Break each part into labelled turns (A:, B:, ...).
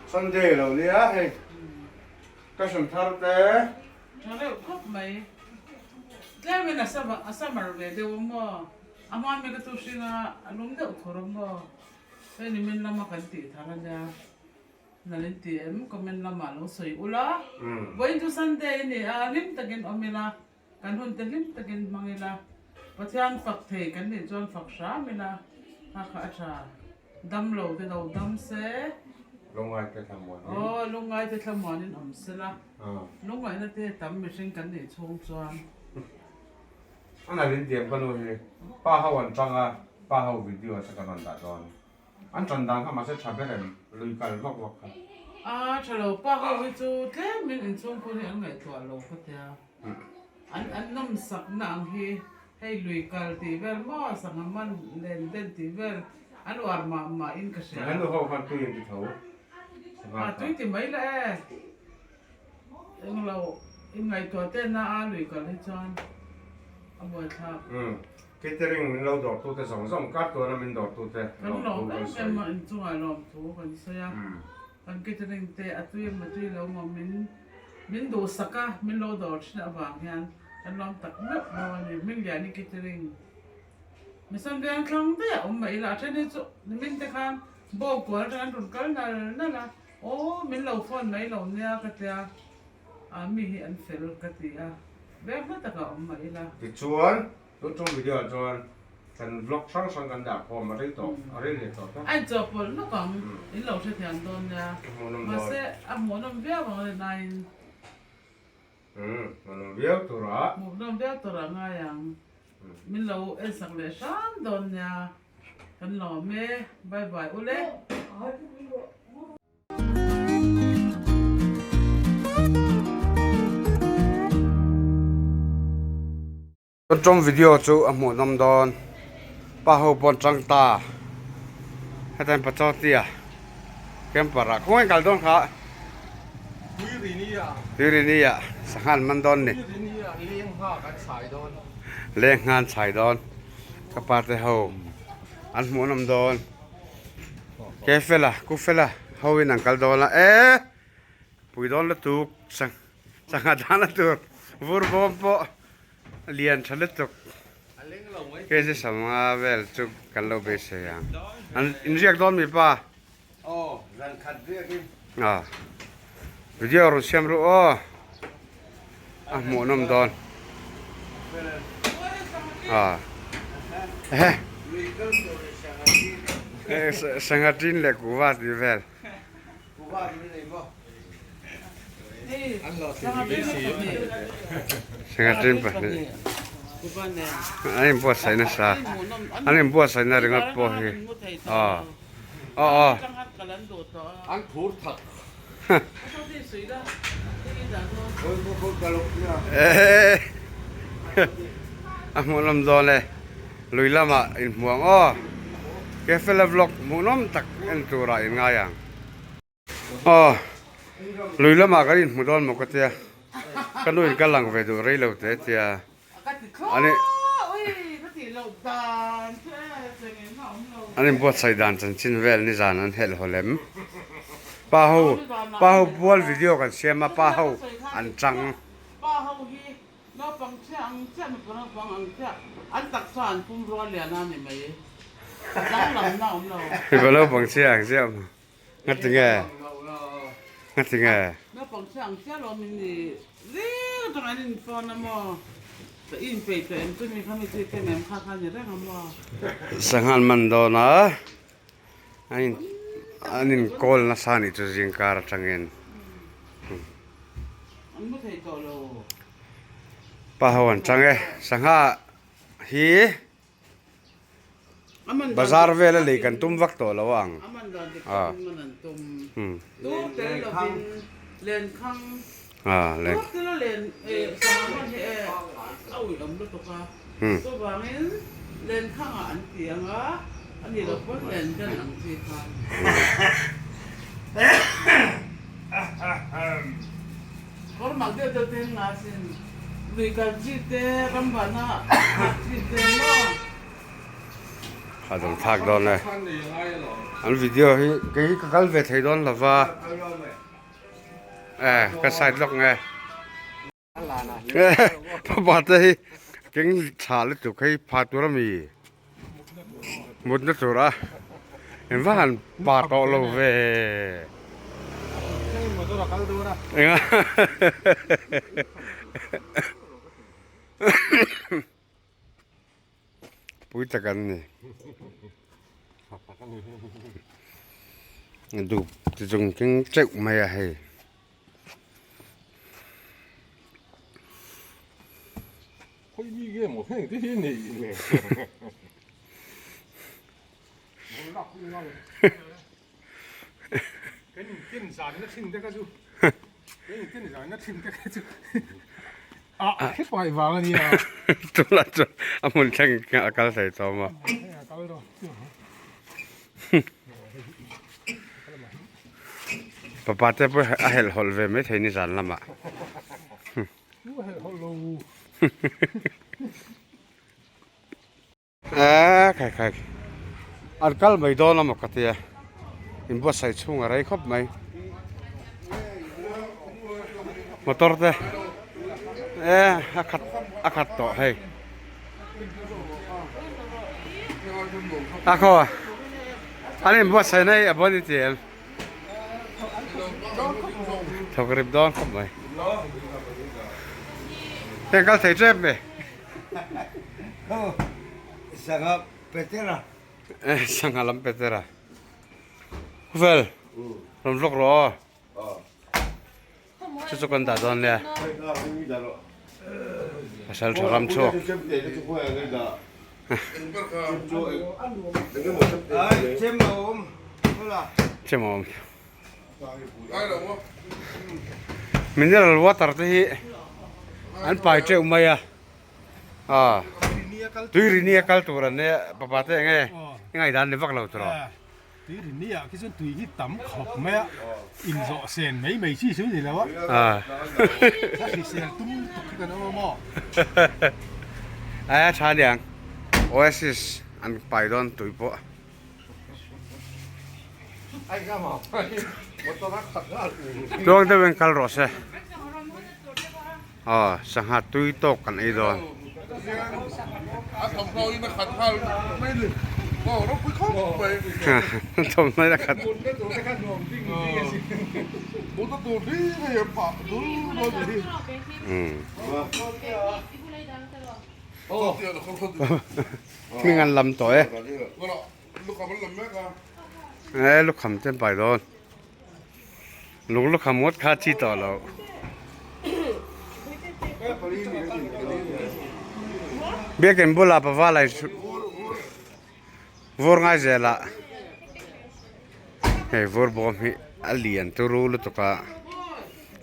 A: Sunday lo nia hei ka hran thar te.
B: Tha reuh khawp mai. Tlemin a a summer ve deuh a maw? A hma mi ka tu hringa a lum deuh thur a maw? Hei nimin lama kan tih thar a nia. Nal in ti em? Comment lamah lo sawi ula. Vawiin chu Sunday a ni a, hlim takin awm ila, kan hun te hlim takin hmang ila, Pathian fak thei kan nih chuan fak hram ila, kha kha a tha. Dam lo te lo dam se.
A: Lungngai te thlamuanin.
B: Aw, lungngai te thlamuanin awm se la. Lungngaihna te tam mihring kan nih chhung chuan.
A: A nal in tiam ka nu hi pa ho an tang a, pa ho video te kan rawn dah dawn. An tan dan kha mahse tha ber em? Lui kal vak vak kha.
B: A tha lo, pa ho hi chu tlem in inchhungkhur hi an ngaihtuah lo ka tia. An an nawmsakna ang hi hei lui kal tih vel maw sangha man len den tih vel an uar mah mah in ka hria.
A: An nu ho khan tui an ti tho sangha kha.
B: A tui ti mai la e. Englo inngaihtuah te na a lui kal hi chuan a buaithlak.
A: Umm catering min lo dawr tute zawng zawng kar tuana min dawr tute
B: Kan lawm em em a inchungah lawmthu kan sawi a, kan catering te a tui emaw tui lo maw min min duhsak a min lo dawr thin avang hian kan lawm tak meuh meuh a ni Hmingliani catering Misam veng thlang daih a awm mah ila a then hi chu nimin te khan bow kual atang an rawn kal nal nal a. Aw, min lo phone mai lo nia ka tia, a mi hi an fel ka ti a, veng hma takah awm mah ila.
A: Tichuan, tun tum video ah chuan kan vlog hrang hrang kan dah khawm a rei tawh, a rei leh tawh ta.
B: A inchawhpawlh nawk ang, in lo hrethiam dawn nia.
A: A hmuhnawm dawn.
B: Mahse, a hmuhnawm viau ang rin aiin.
A: Umm, hmuhnawm viau turah.
B: Hmuhnawm viau turah ngai ang. Min lo ensak leh hram dawn nia. Kan lawm e. Bye bye ule.
A: Tawng video chu a hmuhnawm dawn pa ho pawh an chang ta hetiang pachaw tia camper ah khawngaih kal dawn kha tuirini ah sangha an man dawn ni leng ngha an chhai dawn ka pa te ho an hmuhnawm dawn ke fela ku fela ho in an kal dawn a e pui dawn lutuk sangha dahna tur vur bawm pawh. Lian tha lutuk kg sawmnga vel chu kan lo beisei ang. An inriak dawn mi pa?
C: Aw, zan khat riak in.
A: Aw, video rawn siam ru aw. A hmuhnawm dawn. Aw, ehe. Sangha tin leh kuhva tih vel. Sangha pahnih an inbuatsaih nasa an inbuatsaih na ringawt pawh hi aw aw aw a hmuhnawm dawn e lui lamah inhmuh ang aw Kefela vlog hmuhnawm tak en turah in ngai ang. Aw, lui lamah kan inhmu dawn maw ka tia, ka nu in ka lang ve duh rei lo te tia, ani an inbuatsaih dan chanchin vel nizan an helh haw lem, pa ho pa ho pual video kan siam a pa ho an chang.
B: Naupang chiah ang chiah mipa naupang ang chiah an taksa an pum rual lian a ni mai danglamna a awm lo.
A: Mipa naupang chiah ang chiah ngati nge ngati nge.
B: Naupang chiah ang chiah lo min ni ring atang an in phone a maw ka in peih tawh em chumi kha mi chu i ken em kha kha ni reng a maw.
A: Sanghan man dawn a an in an in call nasa anih chu zingkar atangin.
B: An mu thei tawh lo.
A: Pa ho an chang e sangha hi bazar vela lei kan tum vak tawh lo ang
B: a Kawr mak deuh deuh te nga sin lui kal chi te ram vana hak chi te maw.
A: A dawm thlak dawn e. An video hi kei hi ka kal ve thei dawn lova. E ka side lawk nge. Papa te hi keng tha lutuk hei pha tur ami mutna tur a engvah han pa tawh lo ve. Enga. Pui tak an ni. Dup ti chung keng teuh mai a hei. Tunah chuan a hmun thleng a kal thei tawh maw. Papa te pawh a helh hawlh ve mai thei nizan lamah. Eee khai khai an kal mai dawn a maw ka tia in buatsaih chhung a rei khawp mai motor te eee a khat a khat tawh hei a khaw an in buatsaih na hi a bawn i ti em thawk rip dawn khawp mai heng kal thei tep mai.
C: Sangha Petera.
A: Sangha lam Petera. Huvel. Rawn vlog rawh aw. Chu chu kan dah dawn nia. Pasal tha ram chhuak. Chem a awm. Mineral water te hi an pai teuh mai a ah tui rini a kal tur an nia papa te enge i ngaihdan ni vak lo tur aw.
D: Tui rini ah khi chuan tui hi tam khawp mai a inzawh sen mai mai chi chu ni lo a a hrisel tum tuk hi kan awm a maw.
A: Aia tha aniang Oasis an pai dawn tui pawh. Tluang deuhin kal rawh se. Aw sangha tui tawk kan ei dawn. Thawmhnaw in a khat. Hming an lam tawh e. E lukham te an pai dawn. Lung lukham ngawt kha chi tawh lo. Biakin bulah pava lai vur ngai zelah hei vur bawm hi a lian turu lutuk a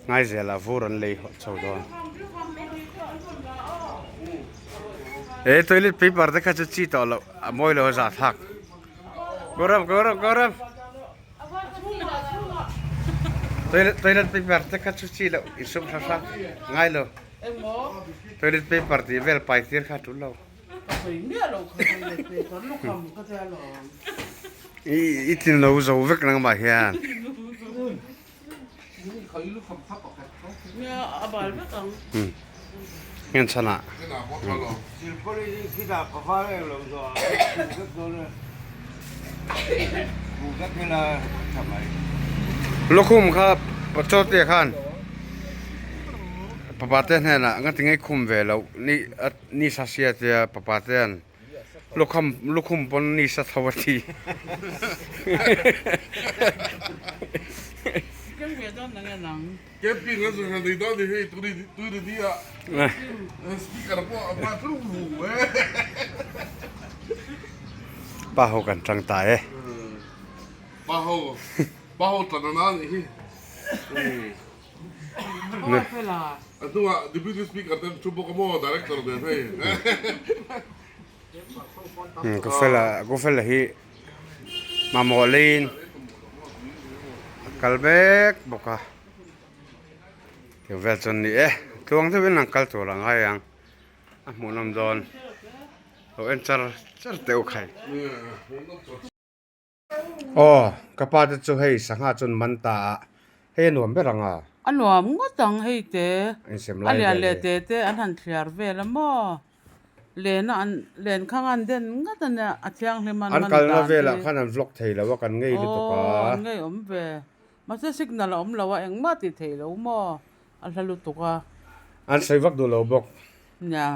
A: ngai zelah vur an lei chho dawn. He toilet paper te kha chu chi tawh loh a mawi lo a zah thlak. Goram goram goram toilet toilet paper te kha chu chi loh insum hra hra ngai lo toilet paper tih vel pai tir kha a tul lo. I i tin lo zo vek nangmah hian. Ngen chhan ah. Lukhum kha pachaw te khan papa te hnenah nga ti ngei khum ve loh ni ni sa sia tia papa te an Lukham lukhum pawn ni sa tho a ti. Pa ho kan tang ta e. Ka fela ka fela hi mamawh leiin a kal mek bawk a tiang vel chuan ni e tluang deuhin an kal tur ang ngai ang a hmuhnawm dawn. Lo en char char teh u khai. Aw ka pa te chu hei sangha chuan man ta a hei a nuam ber ang a.
B: A nuam ngawt ang hei te
A: Insem
B: a
A: lai
B: lian
A: vel
B: leh
A: hi.
B: te te an han thliar vel a maw lena an len khang an den ngat a nia a thianghlim an
A: An
B: man
A: kalna
B: dan
A: velah
B: hi.
A: khan an vlog thei lo a kan ngei lutuk a.
B: Aw an ngei awm ve mahse signal a awm lo a engmah tih theih lo maw a hla lutuk a.
A: An sawi vak duh lo bawk.
B: Nia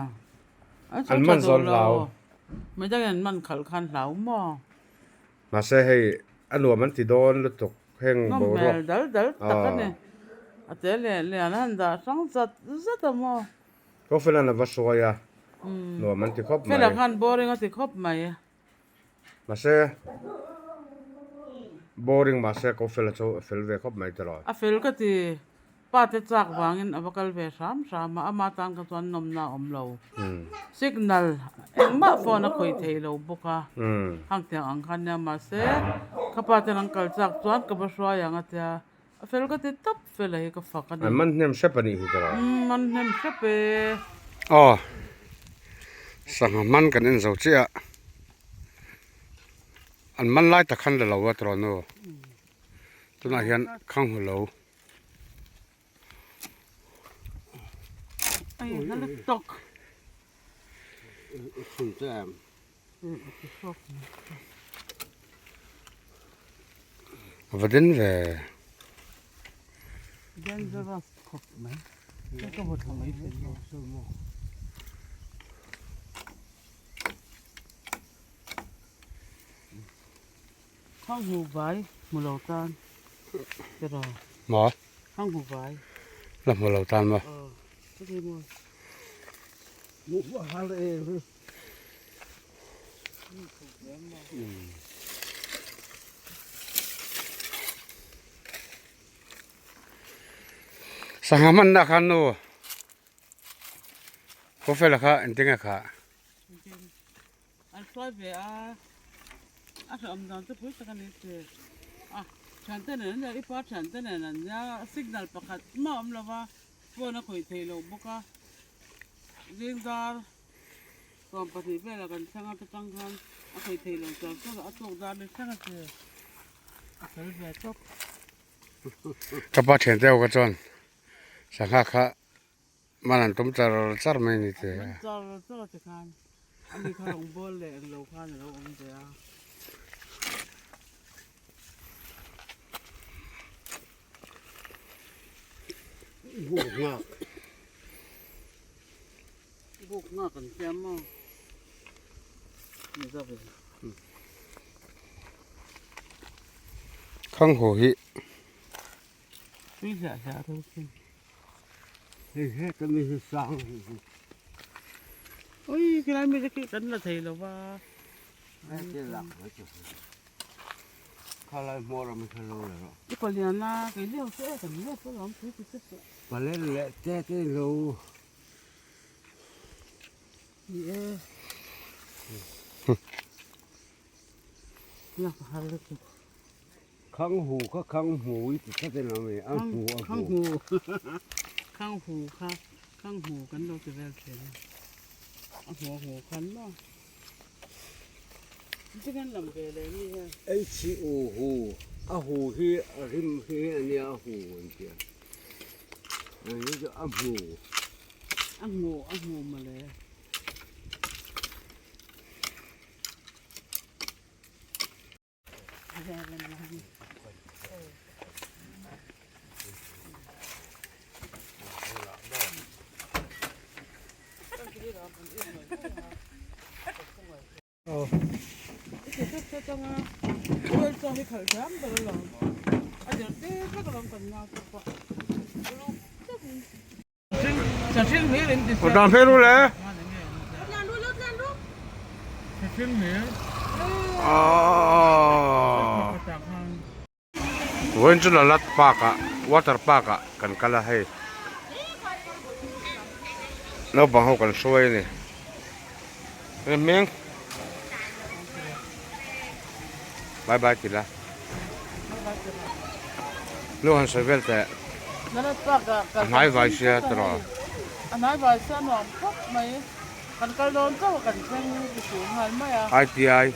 B: An
A: An man zawn hlau.
B: Midangin an man khalh khan hlau maw?
A: Mahse hei a nuam an ti dawn lutuk heng
B: Nawm
A: boruak.
B: hmel dal dal tak a ni. A te leh lian a han dah hrang zat zat a maw?
A: Ko Fela'n a va hruai a, nuam an ti khawp mai.
B: Fela khan boring a ti khawp mai.
A: Mahse boring mahse ko Fela chu a fel ve khawp mai tiraw.
B: A fel ka ti. Pa te chak vangin a va kal ve hram hram a, ama tan kha chuan nawmna a awm lo. Signal engmah phone a khawih thei lo bawk a, hang tiang ang kha nia mahse ka pa ten an kal chak chuan ka va hruai ang a tia, a fel ka ti tawp fel a hi ka fak a ni.
A: An man hnem hrep a nih hi tiraw?
B: Umm man hnem hrep e.
A: Aw, sangha man kan en zo chiah a, an man lai tak khan la lo a tiraw nu? Tunah hian khang hu lo. A va den ve.
B: Khang hmu vai hmu lo tan tiraw?
A: Maw?
B: Khang hmu vai.
A: La hmu lo tan maw?
B: Aw, chuti maw?
C: Hmu har e.
A: Sangha hmanna khan nu Kawfela kha engtinge kha?
B: An hruai ve a, a hlauhawm dan chu pui tak a ni che. A thiante nen an nia, i pa thiante nen an nia, signal pakhat mah a awm lo va, phone a khawih theih loh bawk a. Zing dar 12 velah kan thleng a, ta tang khan a khawih theih loh char char a, a tawk dar ni thleng a che. A fel ve tawp.
A: Ka pa thiante ho kha chuan sangha kha Man an tum char char mai ni te.
B: Man char char te khan ani kha rawng bawl leh englo khan alo awm ve a.
C: Buk nghak.
B: Buk nghak an siam maw? Mizo in.
A: Khang ho hi.
B: Tui hliah hliah tho sin.
C: Hei he ka mi hi sang hi hi.
B: Ui khilai mi te khi kan la thei lo va.
C: He te lak mai chu. Khalai hmawr a mi kha lo le rawh.
B: I palian a kei leu che kan leu che lawm tui ti che suh.
C: Palen leh te te lo.
B: Ni e. Lak har lutuk.
C: Khang hu kha khang hmu i ti tlat eng ang e, a hmu a
B: Khang hmu khang hu kha khang hu kan lo ti vel thin a, a hmu a hmu khan maw ti khan lam ve leh mi hian.
C: H U hu a hu hi a rim hi a nia a hu an tia a ni chu a hmu.
B: A hmu a hmu mawle.
A: Dan phei ru le. Vawiin chu Lalat park ah water park ah kan kal a hei naupang ho kan hruai a ni hming bye bye ti la nu han sawi vel teh a hnai vai sia tiraw
B: a hnai vai sia nuam khawp mai. Kan kal dawn chauh a kan thleng ti tur nghal mai a.
A: ITI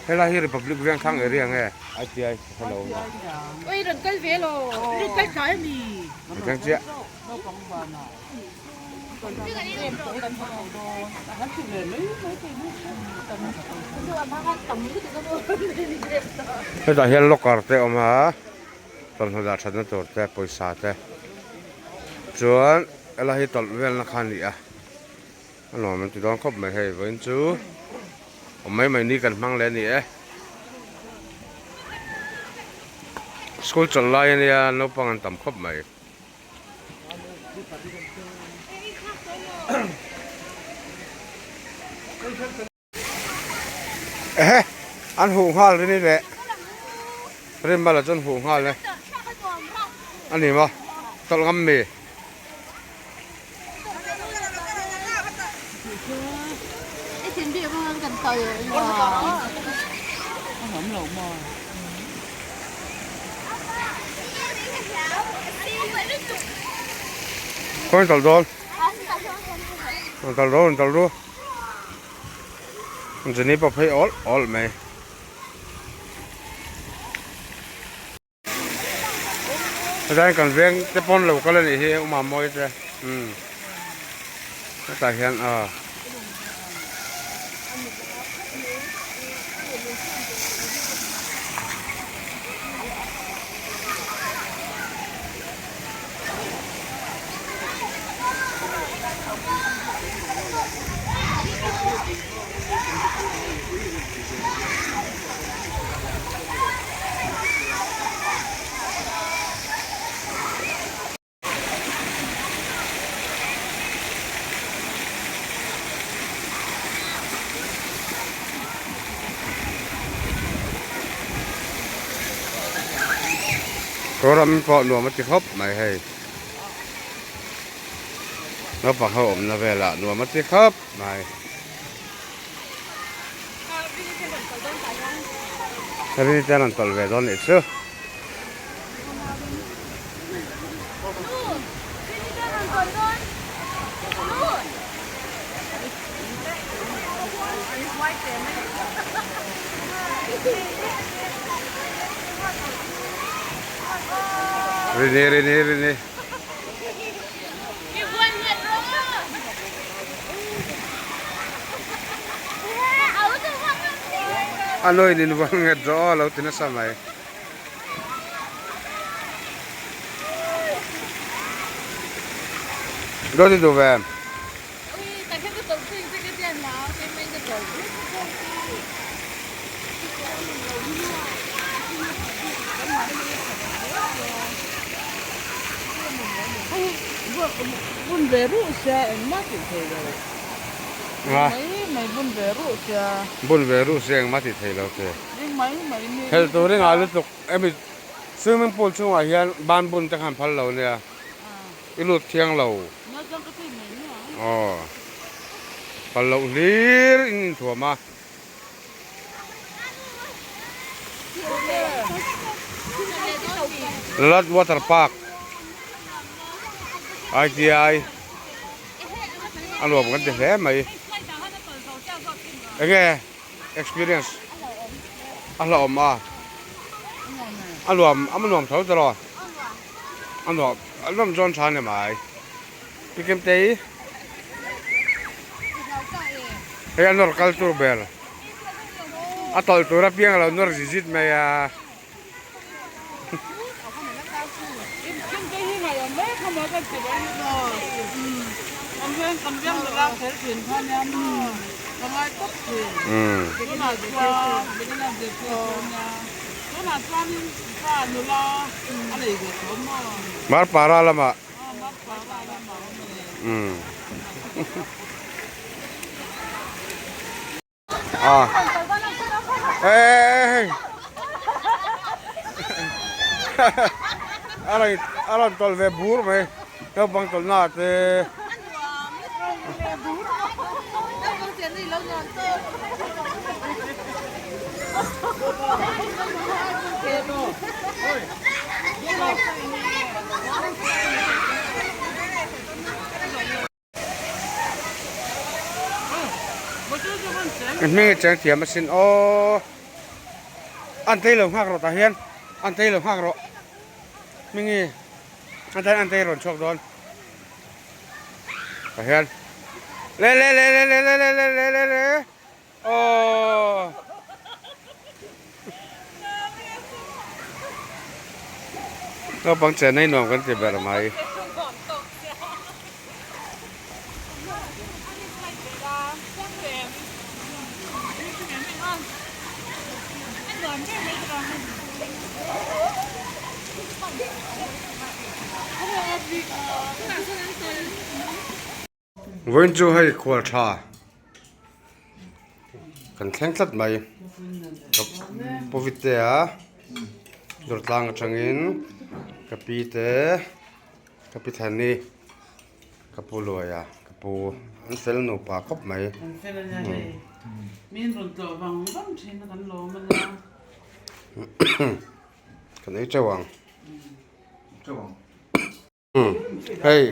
A: helai hi Republic Vengthlang area nge ITI hello.
E: Oi rawn kal ve lo rawn kal tlai a mi.
A: Kan thleng chiah.
B: Naupang vanah kan ti ve mai mai thei mai
A: Hetah hian locker te a awm a chawlhnaw dah thatna tur te pawisa te chuan helai hi tawlh velna kha a ni a. A nuam an ti dawn khawp mai hei vawiin chu awm mai mai ni kan hmang leh a ni e. School chawlh lai a nia naupang an tam khawp mai. Ehe an huh nghal rini leh rim bala chu an huh nghal e a ni maw tawlh ngam mi. Khawi tawlh dawn tawlh dawn tawlh ru. Jenny pawh phei awl awl mai. Hetiang kan veng te pawn lo kal a nih hi Uma mawi te umm hetah hian aw. Kawram pawh nuam a ti khawp mai hei naupang ho awmna velah nuam a ti khawp mai. Rini te an rawn tawlh ve dawn nih chu. Rini rini rini. A nuin in vawn nget rawh aw a lo ti nasa mai. Dawt i duh ve em?
B: Bun ve ruh sia engmah tih thei lo. Mai mai bun ve ruh sia.
A: Bun ve ruh sia engmah tih thei lo che.
B: Ring mai mai ni.
A: Helh tur i ngah lutuk emi swimming pool chungah hian ban bun te khan phal lo nia. I lut thiang lo. Aw. Phal loh hlir in inthuam a. Lalat water park ITI a nuam kan ti hle mai. Enge experience a hlauhawm a. A nuam a nuam tho tawh. A nuam a nuam zawn tha a ni mai. Pi Kimtei hei a nawr kal tur ber a tawlh tur apiang a lo nawr zit zit mai a. Marpara lamah umm ah eh a rawn a rawn tawlh ve bur mai naupang tawlh na te. Hming i cheng thiam asin aw. An tei lo nghak rawh tah hian an tei lo nghak rawh. Hmingi an tan an tei rawn chhuak dawn. Tah hian le le le le le le le le le le Aww. Naupang chen hi nuam kan ti ber mai. Vawiin chu hei khual tha kan thleng tlat mai Pawite a dawrtlang atangin ka pi te ka pi Thani ka pu Luaia ka pu an fel nupa khawp mai.
B: An fel ania hei min rawn tlawh vang vang thin a kan lawm ania.
A: Kan ei teuh ang. Hei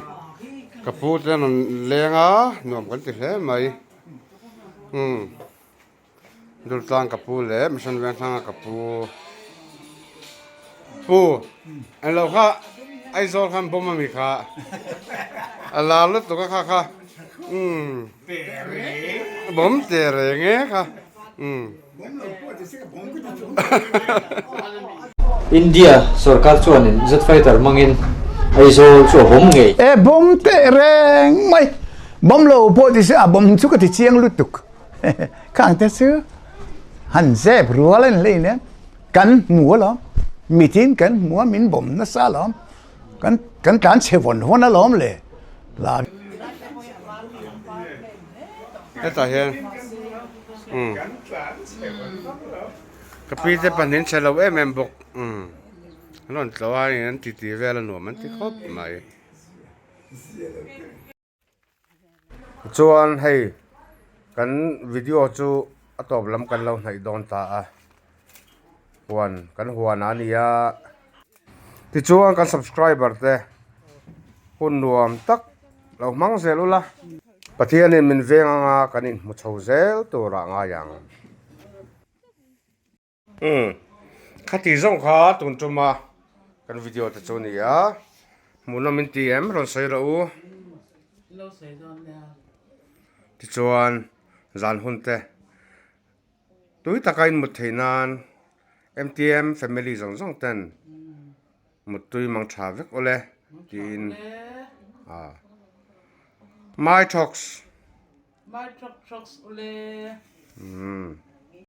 A: ka pu te an rawn leng a nuam kan ti hle mai umm Durtlang ka pu leh Mission Vengthlang ka pu pu englo kha Aizawl khan bawm ami kha a lar lutuk a kha kha umm bawm teh reng e kha umm.
F: India sorkar chuanin jet fighter hmangin Aizawl chu a bawm ngei.
G: E bawm teh reng mai, bawm lo pawh ti se a bawm chu ka ti chiang lutuk. Khang te chu han zep rual a ni hlei nen kan hmu alawm, mitin kan hmu a min bawm nasa alawm, kan kan tlan chhe vawn vawn alawm le. La.
A: Hetah hian umm ka pi te pahnih an che lo em em bawk umm an rawn tlawh a an ti ti vel a nuam an ti khawp mai chuan hei kan video chu a tawp lam kan lo hnaih dawn ta a huan kan huan a ni a tichuan kan subscriber te hun nuam tak lo hmang zel ula. Pathianin min veng anga kan inhmu chho zel turah ngai ang. Umm, khati zawng kha tun tuma kan video te chu a ni a, hmuhnawm min ti em rawn sawi rawh u. Tichuan zan hun te tui taka inmut theih nan MTM family zawng zawng ten Muttui mang tha vek awle tiin ah My talks.
B: My talk talks awle.
A: Umm.